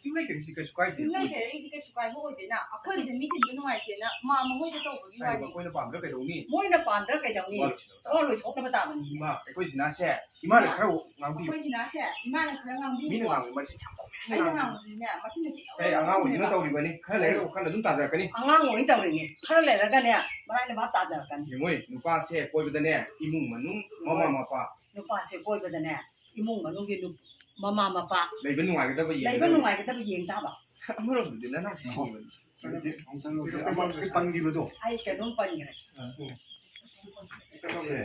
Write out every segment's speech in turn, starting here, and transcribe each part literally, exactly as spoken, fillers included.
ꯌꯨꯝ ꯂꯩꯇ꯭ꯔꯗꯤ ꯁꯤ ꯀꯩꯁꯨ ꯀꯥꯏꯗꯦ꯫ ꯌꯨꯝ ꯂꯩꯇ꯭ꯔꯗꯤ ꯀꯩꯁꯨ ꯀꯥꯏꯕ ꯑꯣꯏꯗꯦꯅ꯫ ꯑꯩꯈꯣꯏꯒꯤꯗꯤ ꯃꯤ ꯇꯤꯟꯕ ꯅꯨꯡꯉꯥꯏꯇꯦꯅ ꯃꯥ ꯃꯈꯣꯏꯗ ꯇꯧꯕꯒꯤ ꯍꯥꯏꯔꯤꯕ ꯋꯥꯅꯤ꯫ ꯑꯩꯈꯣꯏꯅ ꯄꯥꯝꯗ꯭ꯔꯥ ꯀꯩꯗꯧꯅꯤ? ꯃꯣꯏꯅ ꯄꯥꯝꯗ꯭ꯔꯥ ꯀꯩꯗꯧꯅꯤ? ꯋꯥ ꯂꯣꯏꯁꯤꯜꯂꯕ ꯋꯥ ꯇꯥꯕꯅꯤ꯫ ꯂꯣꯏꯊꯣꯛꯅꯕ ꯇꯥꯕꯅꯤ꯫ ꯏꯃꯥ, ꯑꯩꯈꯣꯏ ꯁꯤꯅꯥꯁꯦ ꯏꯃꯥꯅ ꯏꯃꯥ, ꯈꯔ ꯉꯥꯡꯕꯤꯌꯨ꯫ ꯑꯩꯈꯣꯏ ꯁꯤꯅꯥꯁꯦ ꯏꯃꯥꯅ ꯈꯔ ꯉꯥꯡꯕꯤꯌꯨꯀꯣ꯫ ꯃꯤꯅ ꯉꯥꯡꯕ ꯃꯁꯤ ꯌꯥꯝ ꯀꯧꯕ ꯌꯥꯝ ꯑꯩꯅ ꯉꯥꯡꯕ꯫ ꯉꯥꯡꯕꯗꯤꯅꯦ ꯃꯆꯤꯟ ꯃꯆꯤꯟ ꯌꯥꯝ ꯑꯦ, ꯑꯉꯥꯡ ꯑꯣꯏꯗꯨꯅ ꯉꯥꯡꯕꯅꯦꯕ꯫ ꯇꯧꯔꯤꯕꯅꯤ꯫ ꯈꯔ ꯂꯩꯔꯒ ꯋꯥꯈꯜ ꯑꯗꯨꯝ ꯇꯥꯖꯔꯛꯀꯅꯤ꯫ ꯑꯉꯥꯡ ꯑꯣꯏꯅ ꯇꯧꯔꯤꯅꯦ꯫ ꯈꯔ ꯂꯩꯔꯒꯅꯦ ꯃꯔꯥꯏꯅ ꯚꯥꯞ ꯇꯥꯖꯔꯛꯀꯅꯤ꯫ ꯌꯦꯡꯉꯣꯏ, ꯅꯨꯄꯥꯁꯦ ꯀꯣꯏꯕꯗꯅꯦ ꯏꯃꯨꯡ ꯃꯅꯨꯡ ꯃꯃꯥ ꯃꯄꯥ ꯅꯨꯄꯥꯁꯦ ꯀꯣꯏꯕꯗꯅꯦ ꯏꯃꯨꯡ ꯃꯅꯨꯡꯒꯤ ꯅꯨ-, ꯃꯃꯥ ꯃꯄꯥ ꯂꯩꯕ ꯅꯨꯡꯉꯥꯏꯒꯗꯕ ꯂꯩꯕ ꯌꯦꯡꯒꯗꯕꯅꯤ꯫ ꯅꯨꯡꯉꯥꯏꯒꯗꯕ ꯌꯦꯡ ꯇꯥꯕ꯫ ꯑꯃꯔꯣꯝꯗꯗꯤ ꯅꯅꯥꯎꯁꯤ ꯁꯤꯡꯕꯅꯤ꯫ ꯑꯃ ꯄꯟꯈꯤꯕꯗꯣ꯫ ꯑꯩ ꯀꯩꯅꯣꯝ ꯄꯟꯈ꯭ꯔꯦ꯫ ꯁꯦ꯫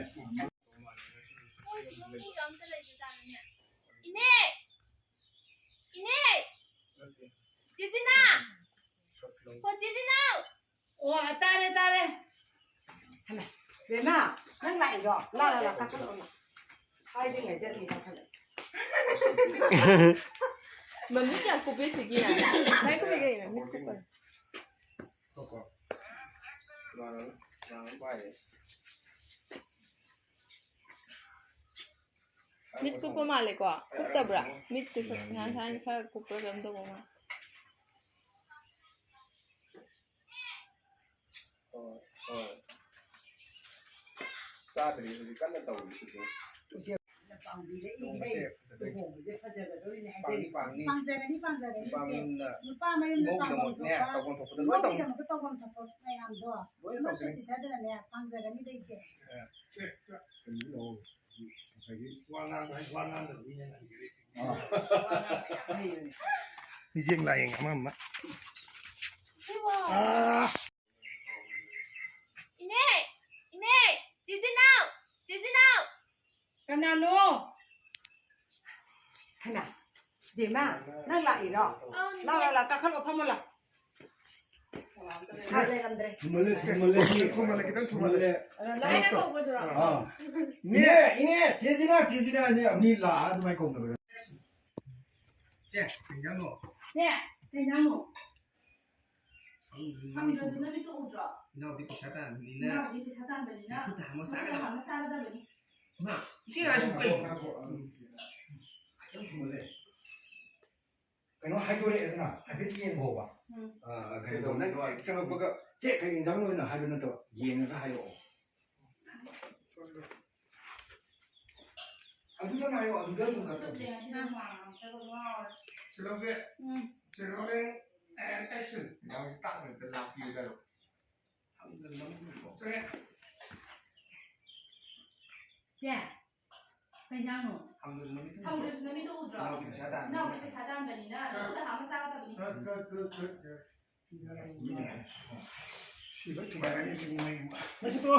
ꯃꯣꯏꯁꯤꯕꯨ ꯃꯤꯒ ꯑꯝꯇ ꯂꯩꯇꯖꯥꯠꯅꯤꯅꯦ꯫ ꯏꯅꯦ! ꯏꯅꯦ! ꯆꯦ ꯖꯤꯅꯥ! ꯍꯣ, ꯆꯦ ꯖꯤꯅꯥ! ꯑꯣ, ꯇꯥꯔꯦ, ꯇꯥꯔꯦ꯫ ꯍꯩꯃꯥ, ꯕꯦꯝꯃ, ꯅꯪ ꯂꯥꯛꯏꯔꯣ? ꯂꯥ, ꯂꯥ, ꯂꯥ, ꯀꯥꯈꯠꯂꯛꯑꯣ, ꯂꯥ꯫ ꯍꯥꯏꯗ꯭ꯔꯤꯉꯩꯗ ꯑꯗꯨꯝ ꯀꯥꯈꯠꯂꯛꯑꯣ꯫ ꯃꯃꯤꯠ ꯌꯥꯝ ꯀꯨꯞꯄꯦ ꯁꯤꯒꯤ꯫ ꯉꯁꯥꯏ ꯀꯨꯞꯄꯦ ꯀꯩꯅꯣ? ꯃꯤꯠ ꯀꯨꯞꯄ꯫ ꯃꯤꯠ ꯀꯨꯞꯄ ꯃꯥꯜꯂꯦꯀꯣ? ꯀꯨꯞꯇꯕ꯭ꯔꯥ? ꯃꯤꯠꯇꯤ ꯈ-, ꯉꯁꯥꯏ ꯈꯔ ꯀꯨꯞꯄ꯭ꯔꯥ ꯀꯩꯅꯣꯝ ꯇꯧꯕ ꯃꯥꯜꯂꯦ꯫ ꯍꯣꯏ, ꯍꯣꯏ꯫ ꯆꯥꯗ꯭ꯔꯤ, ꯍꯧꯖꯤꯛ ꯀꯟꯅ ꯇꯧꯔꯤ ꯁꯤꯗꯤ꯫ ꯄꯥꯡꯕꯤꯔꯛꯏꯈꯩ ꯂꯨꯍꯣꯡꯕꯁꯦ ꯐꯖꯗꯣꯏꯅꯤ꯫ ꯂꯨꯍꯣꯡꯕꯁꯦ ꯐꯖꯒꯗꯧꯔꯤꯅꯦ ꯄꯥꯡꯗꯤ ꯍꯥꯏꯖꯔꯤ꯫ ꯄꯥꯡꯅꯤ꯫ ꯄꯥꯡꯖꯒꯅꯤ, ꯄꯥꯡꯖꯒꯅꯤ ꯅꯨꯄꯥ ꯏꯆꯦ꯫ ꯃꯌꯨꯝꯅ ꯅꯨꯄꯥ ꯃꯌꯨꯝꯅ ꯄꯥꯡꯐꯝ ꯏꯃꯧꯒꯤꯗꯃꯛꯅꯦ ꯊꯣꯛꯄ, ꯇꯧꯐꯝ ꯊꯣꯛꯄꯗ ꯂꯣꯏ ꯇꯧꯅꯤ꯫ ꯏꯃꯧꯒꯤꯗꯃꯛꯇ ꯇꯧꯐꯝ ꯊꯣꯛꯄ ꯃꯌꯥꯝꯗꯣ ꯂꯣꯏ ꯑꯃꯠꯇ ꯇꯧꯖꯒꯅꯤ꯫ ꯆꯤꯊꯗꯅꯅꯦ ꯄꯥꯡꯖꯒꯅꯤꯗ ꯏꯆꯦ꯫ ꯑꯦ, ꯀꯩꯅꯣ ꯂꯧꯍꯧ꯫ ꯉꯁꯥꯏꯒꯤ ꯋꯥ ꯉꯥꯡꯕ ꯍꯥꯏ-, ꯋꯥ ꯉꯥꯡꯗꯕ ꯃꯤꯅꯦ ꯅꯪꯒꯤꯗꯤ꯫ ꯑꯥ꯫ ꯃꯤꯠꯌꯦꯡ ꯂꯥꯏꯌꯦꯡ ꯑꯃ ꯑꯃ꯫ ꯁꯤꯕꯣ꯫ ꯑꯥ꯫ ꯏꯅꯦ! ꯏꯅꯦ! ꯆꯦ ꯖꯤꯅꯥꯎ! ꯆꯦ ꯖꯤꯅꯥꯎ! ꯀꯅꯥꯅꯣ? ꯍꯩꯃꯥ, ꯕꯦꯝꯃ, ꯅꯪ ꯂꯥꯛꯏꯔꯣ? ꯑꯧ, ꯂꯥ, ꯂꯥ, ꯂꯥ, ꯀꯥꯈꯠꯂꯣ, ꯐꯝꯃꯣ ꯂꯥ꯫ ꯂꯥ, ꯂꯩꯔꯝꯗ꯭ꯔꯦ꯫ ꯊꯨꯝꯍꯜꯂꯦ, ꯊꯨꯝꯍꯜꯂꯦ, ꯁꯤ꯫ ꯊꯨꯝꯍꯜꯂꯦ, ꯈꯤꯇꯪ ꯊꯨꯝꯍꯜꯂꯦ꯫ ꯑꯗꯣ ꯂꯥꯛ-, ꯑꯩꯅ ꯀꯧꯕꯗꯨꯔꯣ? ꯑꯥ꯫ ꯏꯅꯦ, ꯏꯅꯦ, ꯆꯦ ꯖꯤꯅꯥ, ꯆꯦ ꯖꯤꯅꯥ, ꯏꯅꯦ, ꯃꯤ ꯂꯥꯛꯑ ꯑꯗꯨꯃꯥꯏꯅ ꯀꯧꯅꯕꯗꯣ꯫ ꯆꯦ, ꯀꯩ ꯏꯟꯖꯥꯡꯅꯣ? ꯆꯦ, ꯀꯩ ꯏꯟꯖꯥꯡꯅꯣ? ꯈꯪꯗ꯭ꯔꯁꯨ ꯅꯃꯤꯠꯇꯣ ꯎꯗ꯭ꯔꯣ? ꯏꯅꯥꯎꯗꯤ ꯄꯩꯁꯥ ꯇꯥꯟꯕꯅꯤꯅ꯫ ꯏꯅꯥꯎꯗꯤ ꯄꯩꯁꯥ ꯇꯥꯟꯕꯅꯤꯅ꯫ ꯃꯈꯨꯠꯇ ꯍꯥꯝꯃ ꯃꯈꯨꯠꯇ ꯆꯥꯒꯗꯕꯅꯤ꯫ ꯍꯥꯝꯃ ꯆꯥꯒꯗꯕꯅꯤ꯫ ꯏꯃꯥ, ꯏꯆꯦ ꯍꯥꯏꯁꯨ ꯀꯩꯅꯣ? ꯈꯤꯇꯪ ꯊꯨꯝꯍꯜꯂꯦ꯫ ꯀꯩꯅꯣ ꯍꯥꯏꯗꯣꯔꯛꯑꯦꯗꯅ, ꯍꯥꯏꯐꯦꯠ ꯌꯦꯡꯈꯣꯕ꯫ ꯎꯝ꯫ ꯑ, ꯀꯩꯅꯣ, ꯅꯪ ꯍꯦꯛ ꯆꯪꯉꯛꯄꯒ, "ꯆꯦ, ꯀꯩ ꯏꯟꯖꯥꯡꯅꯣ?" ꯍꯥꯏꯅ ꯍꯥꯏꯕ ꯅꯠꯇꯕ, ꯌꯦꯡꯉꯒ ꯍꯥꯏꯔꯛꯑꯣ꯫ ꯑꯗꯨꯗ ꯉꯥꯏꯌꯣ, ꯑꯗꯨꯗ ꯑꯗꯨꯝ ꯀꯛꯀꯦ꯫ ꯁꯤ ꯂꯧꯁꯦ꯫ ꯎꯝ꯫ ꯁꯤ ꯂꯧꯁꯦ꯫ And action꯫ ꯌꯥꯝ ꯇꯥꯡꯅ ꯑꯝꯇ ꯂꯥꯛꯄꯤꯌꯨ ꯆꯠꯂꯣ꯫ ꯆꯪꯉꯦ꯫ ꯆꯦ, ꯀꯩ ꯏꯟꯖꯥꯡꯅꯣ? ꯍꯪꯗ꯭ꯔꯁꯨ ꯅꯃꯤꯠꯇꯣ ꯎꯗ꯭ꯔꯣ? ꯏꯅꯥꯎꯒꯤ ꯄꯩꯁꯥ ꯇꯥꯟꯕꯅꯤꯅ꯫ ꯏꯅꯥꯎꯒꯤ ꯄꯩꯁꯥ ꯇꯥꯟꯕꯅꯤꯅ ꯈꯔ, ꯅꯪ ꯅꯍꯥꯟ ꯑꯃ ꯆꯥꯒꯗꯕꯅꯤ꯫ ꯈꯔ, ꯈꯔ, ꯈꯔ, ꯈꯔ꯫ ꯁꯤ ꯂꯣꯏ ꯊꯨꯒꯥꯏꯔꯅꯤ ꯍꯧꯖꯤꯛ ꯃꯣꯏ꯫ ꯃꯁꯤ ꯇꯣ꯫